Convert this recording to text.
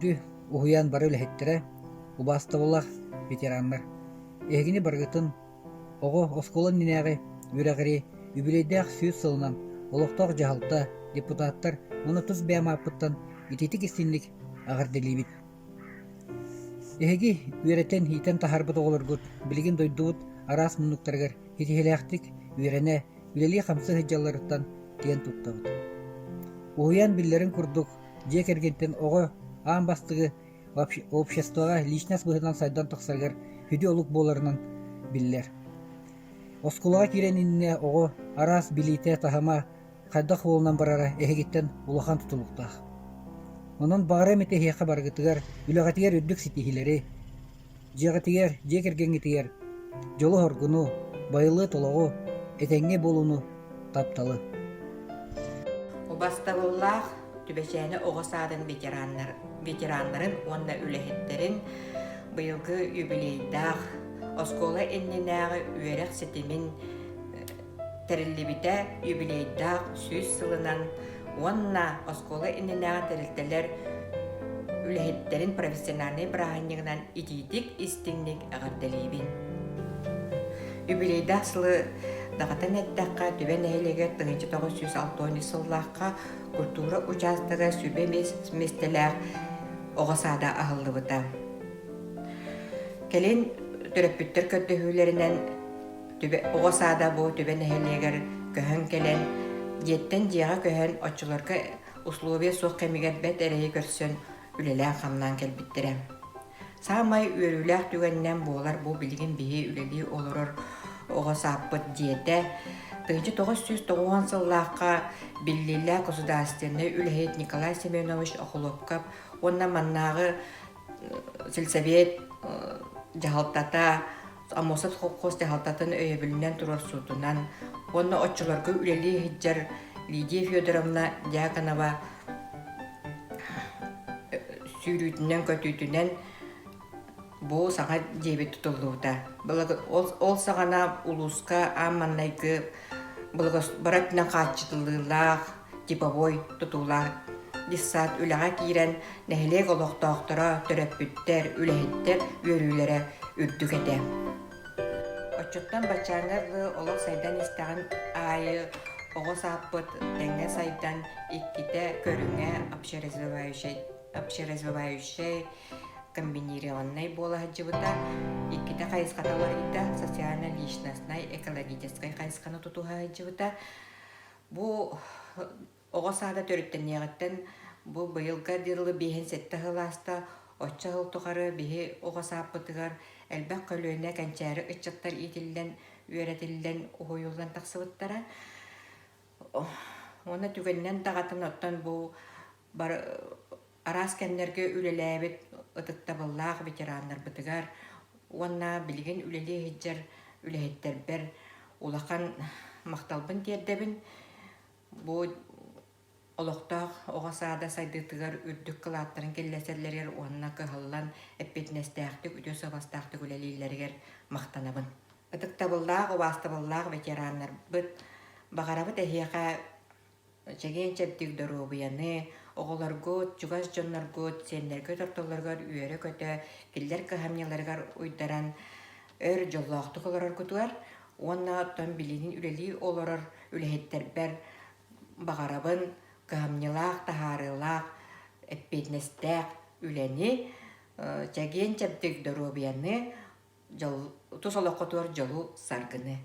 Күндү уһуйаан бары үлэһиттэрэ, убаастабыллаах ветераннар, эһигини барыгытын оҕо оскуола иннинээҕи үөрэҕири үбүлүөйдээх 100 сылынан олохтоох дьаһалта, депутаттар уонна тус бэйэм ааппыттан итиитик истиҥник эҕэрдэлиибит. Эһиги үөрэтэн, иитэн таһаарбыт оҕолоргут билигин дойдубут араас муннуктарыгар ситиһиилээхтик үөрэнэ, үлэлии-хамсыы сылдьалларыттан киэн туттабыт. Уһуйаан биллэрин курдук, дьиэ кэргэнтэн оҕо аан бастакы обществоҕа личность быһыытынан сайдан тахсарыгар сүдү олук буоларынан биллэр. Оскуолаҕа киирэн иннинэ оҕо араас билиитэ, таһыма хайдах буолунан барара эһигиттэн улахан тутулуктаах. Онон баҕара эмит эһиэхэ барыгытыгар, үлэҕитигэр үрдүк ситиһиилэри, Дьиэҕитигэр, дьиэ кэргэҥҥитигэр дьолу-соргуну, байылыат олоҕу, этэҥҥэ буолууну, тапталы. Убастабыллаах Түбэчээни оҕо саадын ветераннар, ветераннарын уонна үлэһиттэрин быйылгы юбилейдаах оскуола иннинээҕи үөрэх ситимин тэриллибитэ юбилейдаах 100 сылынан уонна оскуола иннинээҕи тэрилтэлэр үлэһиттэрин профессиональнай бырааһынньыгынан итиитик истиҥник эҕэрдэлиибин. Юбилейдаах сылы даҕатан эттэххэ, Түбэ нэһилиэгэр 1963 сыллаахха культура учаастага сүбэ миэстэлээх оҕо саада аһыллыбыта. Кэлин төрөппүттэр көрдөһүүлэринэн Түбэ, оҕо саада бу Түбэ нэһилиэгэр көһөн кэлэн, дьиэттэн дьиэҕэ көһөн, оччолорго условия суох кэмигэр бэрт эрэйи көрсөн үлэлээн-хамнаан кэлбиттэрэ. Саамай үөрүүлээх түгэнинэн буолар бу билигин биһи үлэлии олорор оҕо сааппыт дьиэтэ 1990 сыллаахха биллиилээх государственнай үлэһит Николай Семенович Охлопков уонна маннааҕы сельсовет дьаһалтата Аммосов холкуос дьаһалтатын өйөбүлүнэн туруорсуутунан уонна оччолорго үлэлии сылдьар Лидия Федоровна Дьяконова сүүрүүтүнэн-көтүүтүнэн бу саҥа дьиэбит тутуллубута. Ол саҕана улууска аан маҥнайгы бары өттүнэн хааччыллыылаах типовой тутуулаах детсад үлэҕэ киирэн нэһилиэк олохтоохторо, төрөппүттэр, үлэһиттэр үөрүүлэрэ үрдүк этэ. Оччоттон баччааҥҥа дылы олох сайдан истэҕин аайы оҕо сааппыт тэҥҥэ сайдан иккитэ көрүҥэ общеразвивающай, общеразвивающай комбинированнай буола сылдьыбыта, иккитэ хайысхата уларыйда, социально-личностнай, экологическай хайысханы тутуһа сылдьыбыта. Бу оҕо саада төрүттэниэҕиттэн бу быйылга дылы биэһин сэттэ сыл ааста, оччо сыл тухары биһи оҕо сааппытыгар элбэх көлүөнэ кэнчээри ыччаттар иитиллэн, үөрэтиллэн, уһуйуллан тахсыбыттара. Уонна түгэнинэн даҕатан оттон бу бары араас кэмнэргэ үлэлээбит ытыктабыллаах ветераннарбытыгар уонна билигин үлэлии сылдьар үлэһиттэрбэр улахан махталбын тиэрдэбин. Бу олохтоох оҕо саада сайдыытыгар үрдүк кылааттарын киллэрсэллэригэр уонна кыһаллан эппиэтинэстээхтик, үтүө суобастаахтык үлэлииллэригэр махтанабын. Ытыктабыллаах, убаастабыллаах ветераннарбыт, баҕарабыт эһиэхэ чэгиэн-чэбдик доруобуйаны, оҕолоргут, чугас дьонноргут, сиэннэргит ортолоругар үөрэ-көтө, кинилэр кыһамньыларыгар уйдаран өр дьоллоохтук олороргутугар уонна оттон билигин үлэлии олорор үлэһиттэрбэр баҕарабын кыһамньылаах, таһаарыылаах, эппиэтинэстээх үлэни, чэгиэн-чэбдик доруобуйаны, дьол, тус олоххутугар дьолу-саргыны.